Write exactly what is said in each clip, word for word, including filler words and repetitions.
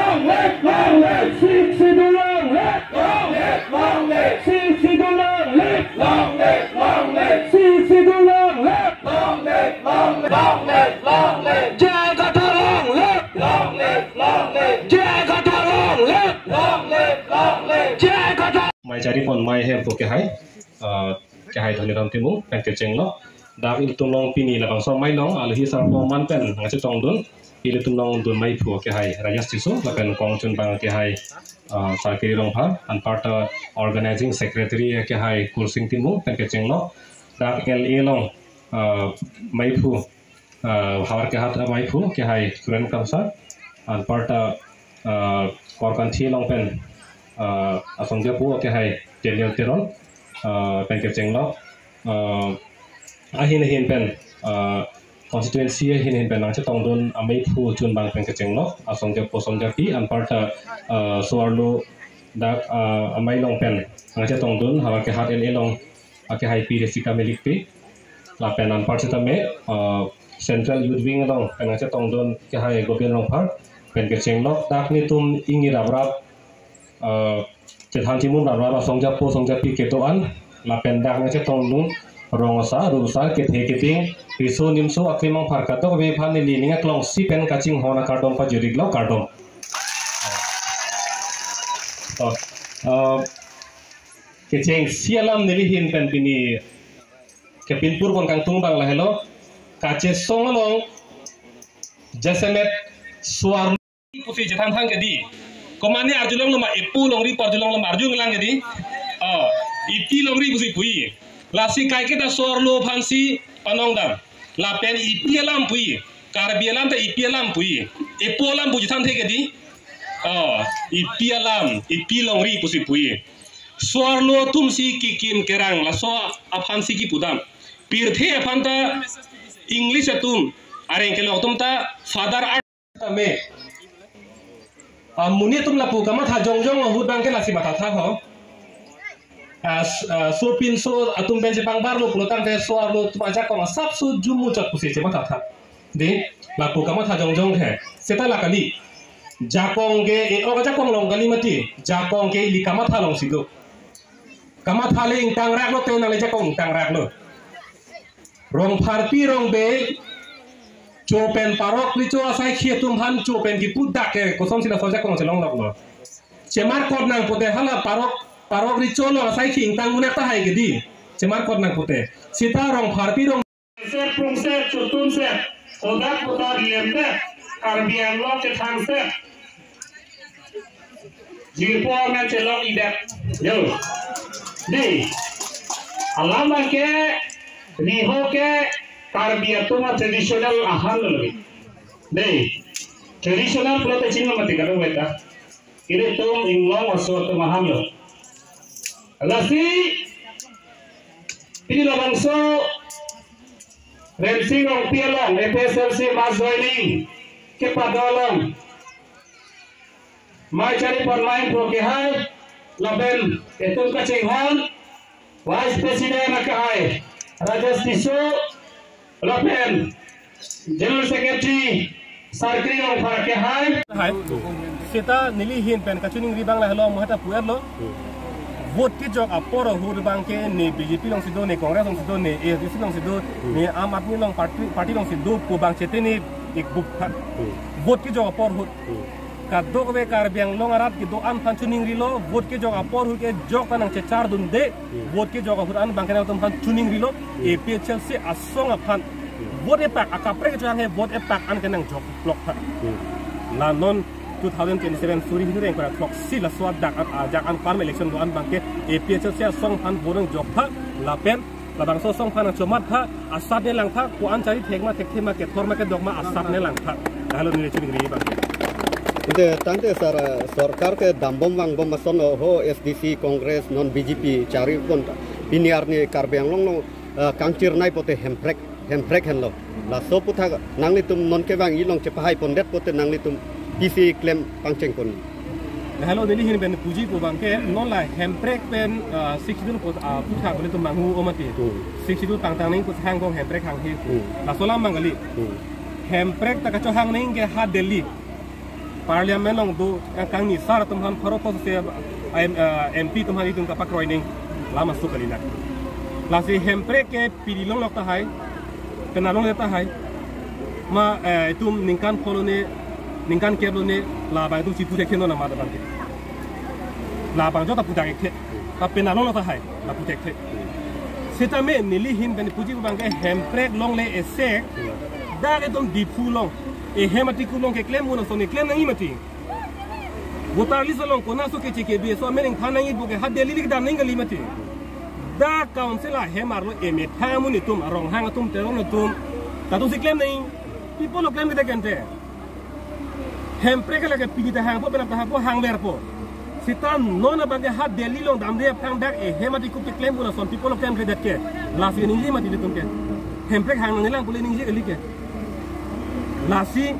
Long live, long live, Sixth Schedule long live! Long live, long live, Sixth Schedule long live! Long live, long live, Sixth Schedule long live! Long live, long live, long live, long live, J I Kathar long live! Long live, long live, J I Kathar long live! Long live, long live, J I Kathar! Mai chari pon mai hem pu kehai, uh, kehai Dhoniram Timung pen kechenglo. Dak ilitum along pini labangso amei along alohi sarpo man pen nangchetongdun ilitum along dun meiphu kehai Rajesh Tisso lapen kongchunbang kehai, uh, Sarkiri Rongphar, anparta organizing secretary kehai Kursing Timung pen kechenglo. Dak L A along, uh, meiphu, uh, Howraghat ameiphu kehai Suren Kramsa, anparta, uh, Korkanthi along pen, uh, asongjapo kehai Daniel Teron, uh, pen kechenglo. Uh, ahin ahin pen, uh, constituency ahin ahin pen nangchetongdun ameiphu chunbang pen kechenglo, asongjapo asongjapi, anparta, uh, so-arlo dak, uh, amei along pen nangchetongdun Howraghat L A along akehaipi Jessica Melekpe, lapen anpar sitame, uh, Central Youth Wing along pen nangchetongdun kehai Gobind Rongphar pen kechenglo. Dak netum ingni raprap, uh, chethan chimun raprap asongjapo asongjapi kedo-an lapen dak nangchetongdun rong asar, ru asar, kethe keding, riso nimso, akrim angphar kadokave aphan neli ning aklongsi pen kachinghon akardom pajir-iklo, kardom. To, uh, kechengsi alam neli ahin pen pini kepinpur pon kangtung abang lahelo, kachesong along jasemet so-arlo pusi chethan thang kedi. Komane arjulonglo ma, epo longri pu arjulonglo ma, arju nanglang kedi. Oh, epi longri pusi pu-i. Lasi kaiketa so-arlo aphansi panongdam. Lapen epi alam pu-i. Karbi alam ta epi alam pu-i. Epo alam pu chethanthe kedi. Oh, epi alam, epi longri pusi pu-i. So-arlo atumsi kekim kerang, laso aphansi kipudam. Pirthe aphan ta English atum, areng kelok atum ta Father Art tame. Ah, monit atum lapu kamatha jongjong ahut abangke lasi mathatha ho. Ah, s-, ah, sopinso atum pen chepangbarlo pulotangte so-arlo atum ajakong asapso jum muchot pusi chemathatha. Dei, lapu kamatha jongjong he. Seta la kali. Jakong ke, e, o jakong along kali mati. Jakong ke ili kamatha alongsi do. Kamatha le ingtangraklo te nangli jakong ingtangraklo. Rongpharpi Rongbe, cho pen parok recho asaikhi atum aphan cho pen kipu dak ke kosonsi laso jakong chelongloklo. Chemarkot nang pute hala parok, parok recho along asaikhi ingtang munak tahai kedi. Chemarkot nang pute. Seta Rongpharpi Rong Ser prungser, chotun ser, kodak kodak lemdet, Karbi Anglong chethang ser. Jirpo amen chelong idet. Yo. Dei. Alam ke, riho ke, Karbi atum a traditional ahan lo. Dei. Traditional pulote chinglo mati kado weta. Ilitum Inglong aso atum ahan lo. Lasi, pini labangso Rensing Rongpi along A P H L C mass joining kepado along mai chari pon mai pro kehai lapen itum kachinghon Vice President akehai Rajesh Tisso lapen General Secretary Sarkiri Rongphar akehai. Hai. Seta neli ahin pen kachiningri abang lahelo, mo heta pu-etlo. Vote kejok apor ahut abangke ne B J P alongsi do, ne Congress alongsi do, ne A S D C alongsi do, ne Aam Aadmi along party, party alongsi do pu abang chete ne ik buk tha. Vote kejok apor ahut. Kadokave Karbi Anglong arat kedo-an aphan chiningrilo, vote kejok apor ahut ke jokta nangchechardunde, vote kejok ahut an abangke nangtum aphan chiningrilo, A P H L C asong aphan. Vote epak, akaprek kecho hanghe vote epak an ke nangjok plok tha. La non two thousand twenty-seven suri hini reng kora throksi laso adak an, ajak an farm election do-an abangke A P H L C asong aphan vote nangjok tha, lapen labangso asong aphan nangchomat tha, asap ne lang tha, ko-an chari thek ma thekthe ma kethor ma kedok ma asap ne lang tha. Lahelo neli chiningri abangke. Ante tangte sar, eh, sorkar kedambom vangbom ason ho S D C, Congress, non B J P chari pon ta. Pini arni Karbi Anglong along, eh, kangchirnei pote Hemprek, Hemprek henlo. Laso aputhak nanglitum non kevang ilong chepahai pondet pote nanglitum pisi klem pangcheng pon. Lahelo neli ahin pen puji pu abangke non la Hemprek pen, ah, Sixth Schedule pu, ah, aputhak nelitum manghu o mati. Hmm. Sixth Schedule pangtang nangji pu hang kong Hemprek hanghe pu. Hmm. Laso alam abang kali. Hmm. Hemprek ta kachohang nangji ke ha Delhi. Parliament along do, yang kangni sar atum aphan pharo post se, M, eh, M P atum aphan itum kapakroi nangji alam aso kali na. Lasi Hemprek ke pini longlok tahai, penap longle tahai. Ma, eh, itum ningkan phongo ne, ningkan kep lo ne, labang itum chipu thekthe non amat abang ke. Labang jota pu thekthe. Ta penap longlok tahai, lapu thekthe. Sitame neli ahin pen puji abang ke Hemprek longle ese, dak itum Diphu along, ehem atikup along keklem un ason keklem nangji mati. Voter list along konat aso keche kebe aso amen ingthan nangji pu ke ha Delhi le kedam nangji kali mati. Dak council ahem arlo emethang amonit atum, aronghang atum, teron atum, latum si klem nangji. Pi apotlo klemkledet ke ante? Hemprek ke lake pini ta hangpo, penap ta hangpo, hangverpo. Sita non abang ke ha Delhi along damde aphrang dak ehem atikup keklem un ason pi apotlo klemkledet ke? Lasi ningje mati ilitum ke. Hemprek hang nangjilang pu le ningje kali ke. Lasi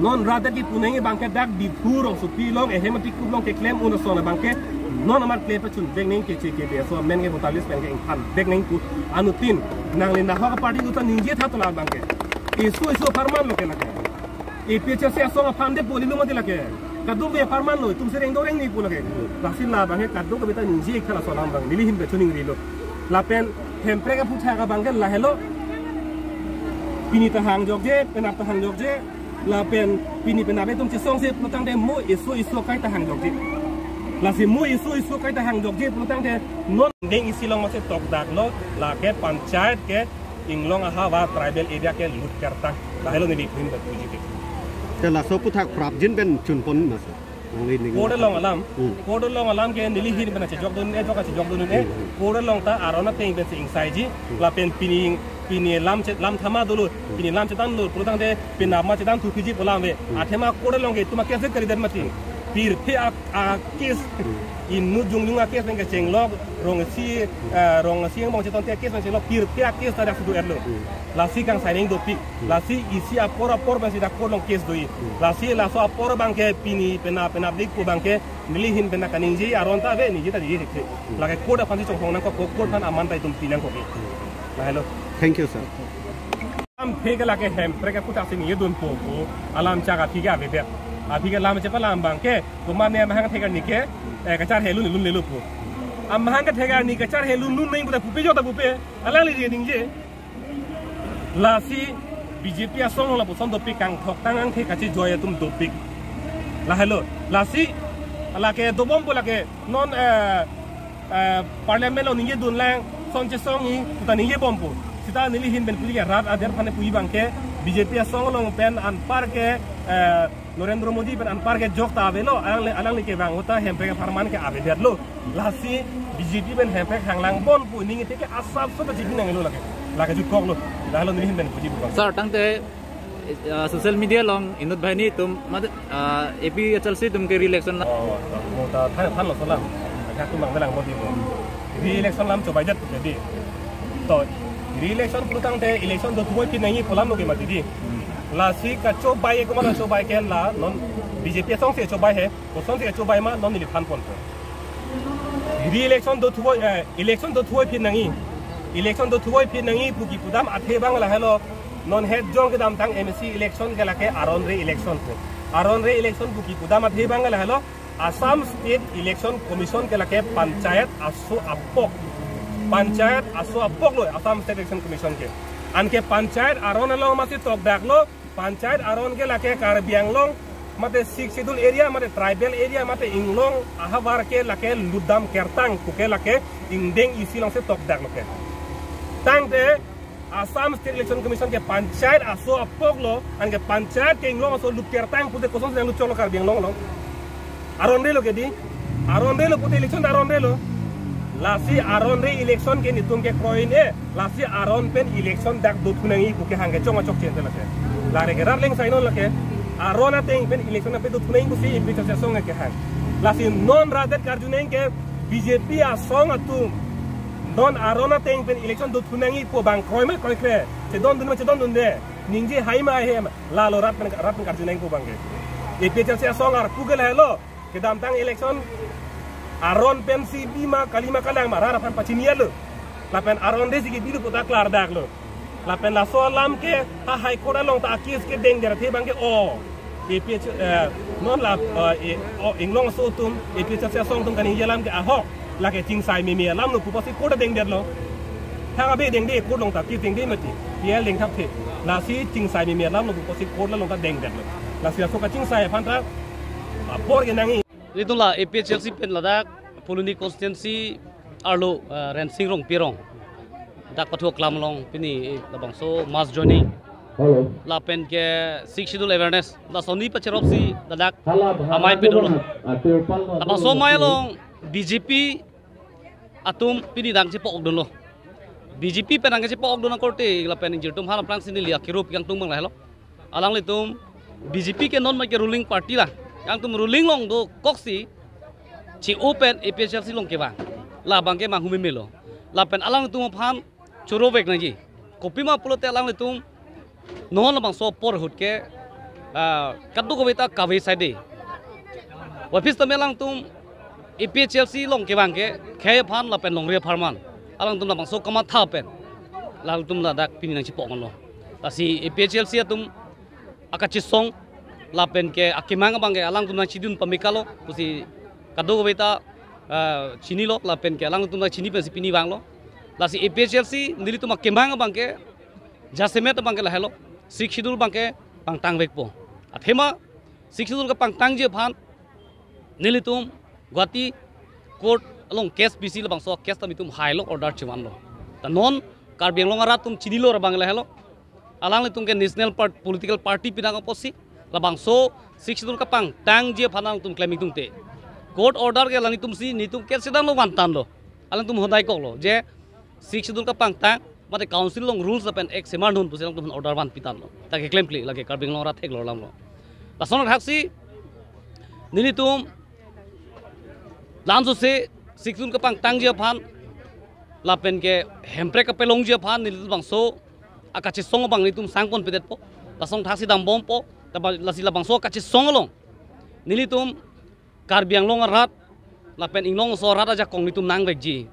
non rat dak kipu nangji abang ke dak Diphu rongsopi along ehem atikup along keklem un ason abang ke non amat klem pachun vek nangji, keche kebe aso amen ke voter list pen ke ingthan vek nangji pu anuttin nangli nahok aparty atum ta ningje tha to la abang ke. Isu isu apharman lo ke lake. A P H L C asong aphan de poli lo mati lake. Kadokave apharman lo, itum si rengdok rengni pu lake. Lasi labang ke kadokave ta ningje ik tha laso alam abang. Neli ahin pen choningri lo. Lapen Hemprek aphuthak abang ke lahelo. Pini ta hangjokje, penap ta hangjokje. Lapen pini penap itum chesongse pulotangte mo isu isu akai ta hangjokje. Lasi mo isu isu akai ta hangjokje pulotangte non deng isi along masi tokdak lo, lake panchayat ke inglong ahavar tribal area ke lut kertang. Lahelo neli ahin pen puji tik. Te laso aphuthak prapjin pen chunpon masi. Nangli ning Court along alam. Hmm. Court along alam ke neli ahin pen chejok dun, eh, jok chejok dun, eh. Hmm. Court along ta aron ateng pen si ingsaiji. Hmm. Lapen pini, pini lam che, lam thama dolo. Hmm. Pini lam chethan lo, pulotangte penap ma chethan thupiji pu alam ave. Hmm. Athema court along ke itum a case kalidet mati. Pirthe a, a case. Hmm. Inut jongjong a case pen kechenglok, rong isi, eh, rong isi angbong chetonte a case pen chenglok, pirthe a case ta dak sudu erlo. Hmm. Lasi kangsai nangji dopik. Hmm. Lasi isi apor apor pen si dak court along case doji. Hmm. Lasi laso apor abang ke pini penap penapdik pu abang ke neli ahin pen kaningje aron ta ave, ningje ta ningje thekthek. Lake court aphan si chongchong nangkok, court aphan aman ta itum pi nangkok. Lahelo. Thank you, sir. Alam thek lake Hemprek aphuthak si ningje dunpo pu alam chak aphi ke avedet. Aphi ke lam chepalam abang ke, komat ne amahang thek arni ke, eh, kacharhe lun lun lelo pu. Amahang kethek arni kacharhe lun lun nangji pu ta pupe jota pupe. Alangli ningje. Lasi B J P asong lapuson dopik, kangthok tang angthek kachejoi atum dopik. Lahelo. Lasi lake dobompo lake non, eh, eh, Parliament along ningje dunlang, son chesongji pu ta ningjebompo. Sita neli ahin pen puji ke rat ader aphan puji abang ke B J P asong along pen anpar ke, eh, Narendra Modi pen anpar ke jok ta avelo, alangli, alangli kevang ahut ta Hemprek apharman ke avedetlo. Lasi B J P pen Hemprek hanglang bon pu ning ite ke asap so ta chini nanglo lake. Lake jutkoklo. Lahelo neli ahin pen puji pu abang. Sir, tangte, eh, social media along inut banghini atum, mat, eh, A P H L C atum ke re-election la. Oh, mo ta than, thanlo so alam. Ajak atum bangbelang mati pu. Re-election alam chobaidet pu ke dei. To, re-election pulotangte election dothuvoi phi nangji pu alam lo ke mati dei. Lasi kachobai, komat kachobai ke la non B J P asong si chobai he, koson si chobai ma non neli thanponpo. Re-election dothuvoi, eh, election dothuvoi phi nangji. Election dothuvoi phi nangji pu kipudam athe abang lahelo, non het jong kedamtang M A C election ke lake aron re-election pu. Aron re-election pu kipudam athe abang lahelo, Assam State Election Commission ke lake panchayat aso apok. Panchayat aso apok lo Assam State Election Commission ke. Anke panchayat aron along masi tokdak lo, panchayat aron ke lake Karbi Anglong, mate Sixth Schedule area, mate tribal area, mate inglong ahavar ke lake lutdam kertang, pu ke lake ingdeng isi along si tokdak lo ke. Tangte Assam State Election Commission ke panchayat aso apok lo, anke panchayat ke inglong aso lut kertang pute koson si nanglut cholo Karbi Anglong along. Aron re lo ke dei, aron re lo pute election ta aron re lo. Lasi aron re election ke netum kekroi un-e, lasi aron pen election dak dothu nangji pu kehang ke chong achok chen te lake. Lake rat leng sai non lake. Aron ateng pen election ape dothu nangji pusi A P H L C asong kehang. Lasi non rat det karju nangji ke B J P asong atum non aron ateng pen election dothu nangji pu abang kroi ma kroikre, chedondun ma chedondunde, ningje hai ma haihe ma, lalo rat pen, rat pen karju nangji pu abang ke. A P H L C asong arpu ke lahelo, kedamtang election aron pensi bi ma kali ma kalang ma rat aphan pachini lo. Lapen aron resi kebilo pu ta klardak lo. Lapen laso alam ke ha High Court along ta a-case kedengdet athe abang ke o. A P H, eh, non la, eh, e, o, Inglong aso atum, A P H L C asong atum kaningje alam ke ahok, lake chingsai meme alam lo pusi court dengdetlo. Thang abe dengde court along ta kidengde mati, P L dengthapthe. Lasi chingsai meme alam lo pusi court along ta dengdetlo. Lasi laso kachingsai aphan ta, ah, apor kenangji. Ilitum la A P H L C pen ladak Phuloni constituency arlo, eh, Rensing Rongpi arong dak pathu aklam along pini labangso mass joining. Hello. Lapen ke Sixth Schedule awareness. Laso ni pacheropsi ladak amei pedolo. Labangso amei along B J P atum pini nangchepokdunlo. B J P pen nangchepokdun akorte lapen ingjir atum aphan aphrangsi neli akirup kangtung abang lahelo. Alanglitum B J P ke non ma ke ruling party la. Alangtum ruling along dokoksi che-o pen A P H L C along kevang. Labang ke manghu memelo. Lapen alanglitum aphan chorovek nangji. Kopima pulote alanglitum non labangso apor ahut ke, ah, kadokave ta kave saide. Wapis tame alangtum A P H L C along kevang ke khei aphan lapen longri apharman. Alangtum labangso kamatha pen alangtum ladak pini nangchepoklo. Lasi A P H L C atum akachesong lapen ke akemang abang ke alangtum nangchidun pamekalo pusi kadokave ta, ah, chinilo lapen ke alangtum nangchini pensi pini vanglo. Lasi A P H L C nelitum akemang abang ke jasemet abang ke lahelo, Sixth Schedule abang ke pangtangvekpo. Athema Sixth Schedule kepangtangji aphan nelitum Guwahati court along case pisi labangso case ta nelitum hailo, order chevanlo. Ta non Karbi Anglong arat atum chinilo abang lahelo. Alanglitum ke national part-, political party pinang apotsi labangso Sixth Schedule kepangtangji aphan alangtum klem ingtungte, court order ke alanglitumsi nelitum case sedang lo vantanlo. Alangtum hodaikoklo je Sixth Schedule kepangtang mate council along rules lapen act semar non pusi alangtum order vanpitanlo. Ta keklemkle lake Karbi Anglong arat theklong alamlo. Lason athaksi nelitum la-anso se Sixth Schedule kepangtangji aphan lapen ke Hemprek kapelongji aphan nelitum labangso akachesong abang nelitum sangponpedetpo. Lason athaksi dambompo. Taba lasi labangso akachesong along nelitum Karbi Anglong arat lapen Inglong aso arat ajakong nelitum nangvekji.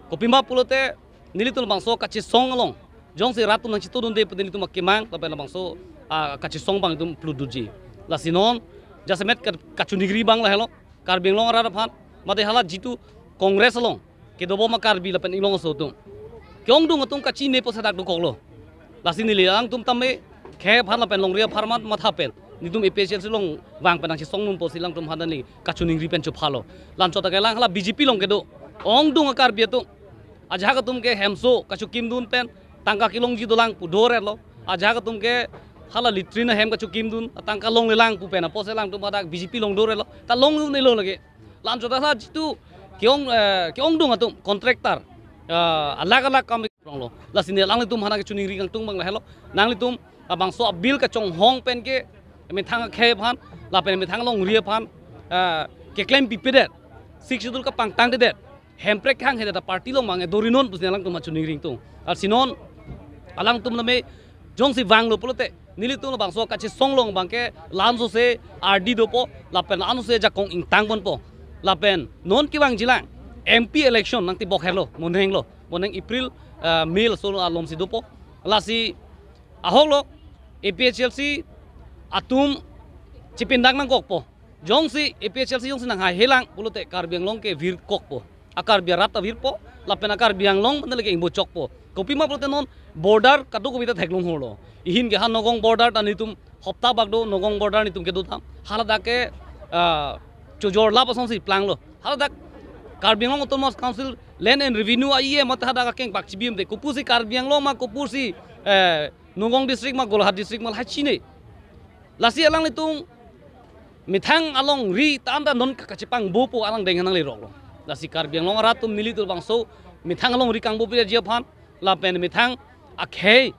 Kopima pulote nelitum labangso kachesong along jongsi rat atum nangchitodunde pu nelitum akemang lapen labangso, ah, kachesong abang nelitum pludunji. Lasi non jasemet ka-, kachiningri abang lahelo Karbi Anglong arat aphan, mate hala jitu Congress along kedobom a-Karbi lapen Inglong aso atum, ke-ongdung atum kachini apotsi dak dokoklo. Lasi neli alangtum tame khei aphan lapen longri apharman matha pen nelitum A P H L C along vang pen nangchesong nunpo pusi alangtum aphan neli kachiningri pen chophalo. La-anchot ta kelang hala B J P along kedo ongdung a-Karbi atum, ajahak atum ke hemso kachokimdun pen tangka kelongji dolang pu doretlo. Ajahak atum ke hala latrine ahem kachokimdun tangka longlelang pu pen apotsi alangtum hadak B J P along doretlo. Ta longle-unlo lake. La-anchot ta hala jitu ke-ong, eh, ke-ongdung atum contractor, eh, alak alak kam ronglo. Lasi neli alanglitum aphan kachiningri kangtung abang lahelo. Nanglitum labangso a-bill kachonghong pen ke methang akhei aphan lapen methang longri aphan, eh, keklem pipedet, Sixth Schedule kepangtangdedet, Hemprek kehanghedet a-party along abang dorinon pusi alangtum kachiningri ingtung. Lasi non alangtum tame jongsi vanglo pulote nelitum labangso kachesong along abang ke la-anso se ardi dopo lapen la-anso se jakong ingtangponpo. Lapen non kevangjilang M P election nangtibok herlo, monhenglo, monheng April, eh, May laso alomsi dopo. Lasi ahoklo A P H L C atum chipindak nangkokpo. Jongsi A P H L C jongsi nanghaihelang pulote Karbi Anglong ke virkokpo. A-Karbi arat ta virpo, lapen a-Karbi Anglong mane lake ingbochokpo. Kopima pulote non border kadokave ta theklong holo. Ihin ke ha Nagaon border ta nelitum hopta bak do, Nagaon border nelitum kedo tam. Haladak ke, ah, chojor lap asonsi planglo. Haladak Karbi Anglong Autonomous Council Land and Revenue a-E M mate hadak akeng bak chibimde. Kopusi Karbi Anglong ma, kopusi, eh, Nagaon district ma, Golaghat district ma, lahai chini. Lasi alanglitum methang alongri ta anta non ka kachepangbopo alang deng nangleroklo. Lasi Karbi Anglong arat atum nelitum labangso methang alongri kangbopo ji aphan lapen methang akhei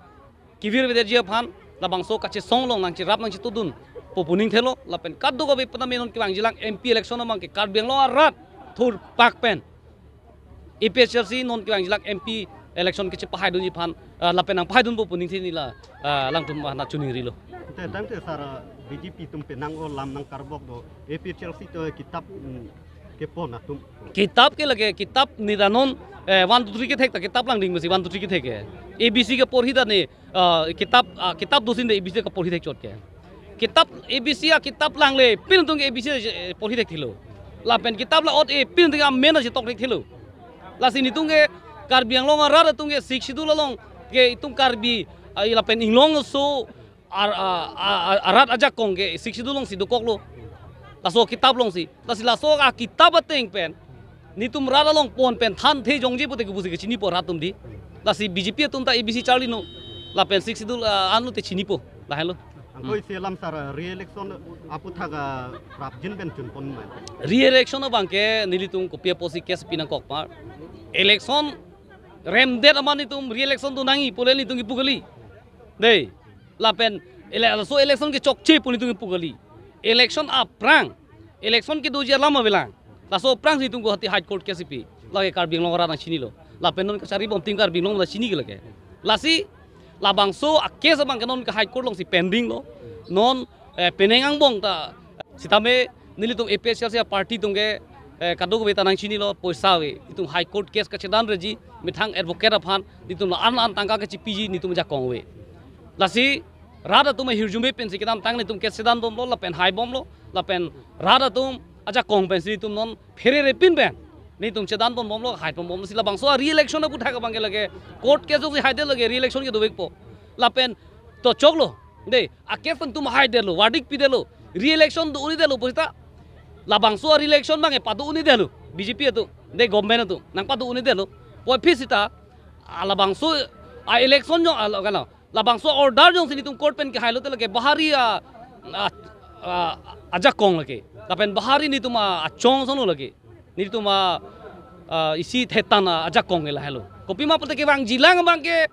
kevirvedetji aphan labangso kachesong along nangcherap nangchitodunpo pu ningthelo lapen kadokave pename non kevangjilang M P election abang ke Karbi Anglong arat thurpak pen A P H L C non kevangjilang M P election kechepahaidunji aphan, ah, lapen nangpahaidunpo pu ningthe neli la, ah, alangtum aphan kachiningri lo. Te tangte sar, ah, B J P atum penang o lam nangkarbok do, A P H L C atum kitap, mm, kepon atum. Kitap ke lake kitap neta non, eh, one two three kethek ta kitap langding masi one two three kethek ke. A B C keporhi ta ne, ah, kitap, ah, kitap dosin de A B C keporhi thekchot ke. Kitap A B C akitap langle pin atum ke A B C, eh, porhi thekthelo. Lapen kitap la-ot-e pin atum ke amen achetok thekthelo. Lasi netum ke Karbi Anglong arat atum ke Sixth Schedule along ke itum Karbi, ah, lapen inglong aso ar-, a, a, a, arat ajakong ke Sixth Schedule alongsi dokoklo. Laso kitap alongsi. Lasi laso akitap ateng pen netum rat along pon pen thanthe jongje pute kepusi kechinipo rat atum di. Lasi B J P atum ta A B C charlino. Lapen Sixth Schedule, ah, anlo te chinipo. Lahenlo. Anke isi alam sar, re-election aphuthak, ah, prapjin pen chunpon mai. Re-election abang ke nelitum kopi apotsi case pi nangkok ma. Election remdet amat netum re-election do nangji pu le netum kipu kali. Dei. Lapen ele-, laso election kechokche pu netum kipu kali. Election aphrang, election kedoji alam avelang. Laso aphrang si netum Guwahati High Court case pi. Lake Karbi Anglong arat nangchinilo. Lapen non kachari bom tim Karbi Anglong nangchini ke lake. Lasi labangso a-case abang ke non ke High Court alongsi pending lo. Non, eh, penang angbong ta. Sitame nelitum A P H L C a-party atum ke, eh, kadokave ta nangchinilo poisa ave. Netum High Court case kachedan reji methang advocate aphan netum la an an tangka kechipiji netum ajakong ave. Lasi rat atum ahirjume pensi kedamtang netum case chedan bomlo lapen hai bomlo lapen rat atum ajakong pensi netum non pherere pin pen netum chedan pon bomlo, hai pon bomlo. Si labangso a-re-election aphuthak abang ke lake court case joksi haidetlo ke re-election ke dovekpo. Lapen to choklo. Dei, a-case netum haidetlo, verdict pidetlo. Re-election do-un-edetlo pu seta. Labangso a-re-election abang ke pado-un-edetlo. B J P atum, dei government atum nangpado-un-edetlo. Puvoiphit seta, a labangso a-election jong, a, la-, kana, labangso order jongsi netum court pen kehailo te lake bahari a, a, a, ajakong lake. Lapen bahari netum a, achong ason lo lake. Netum a, a, isi thetan a, ajakong ke lahenlo. Kopima pute kevangjilang abang ke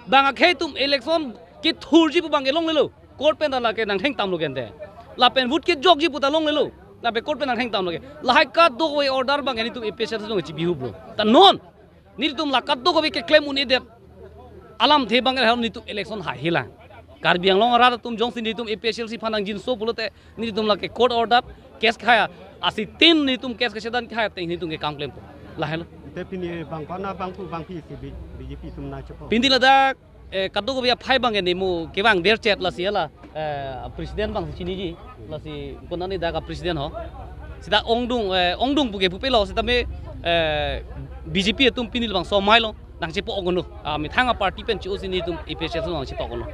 bang akhei atum election kethurji pu abang ke longlelo. Court pen ta lake nangthengtamlo kente. Lapen vote kejokji pu ta longlelo. Lapen court pen nangthengtamlo ke. Lahai kadokave order abang ke netum A P H L C along chibihuplo. Ta non netum la kadokave keklem un-edet alamthe abang ke netum election haihelang. Karbi Anglong arat atum jongsi netum A P H L C aphan nangjinso pulote netum lake court order case kehai asitame netum case kachedan kehai ateng netum ke kam klempo. Lahenlo. Te pini bang kona bangphu bangphi si B-, B J P atum nangchepo. Pini ladak, eh, kadokave aphai abang ke nemu kevang derchet lasi hala, eh, president abang chiniji lasi kona ni dak a-president ho. Seta ongdung, eh, ongdung pu ke pupelo sitame, eh, B J P atum pini labangso mailo nangchepo ogono. Ah, methang a-party pen chi-o si netum A P H L C along nangchetok ogono.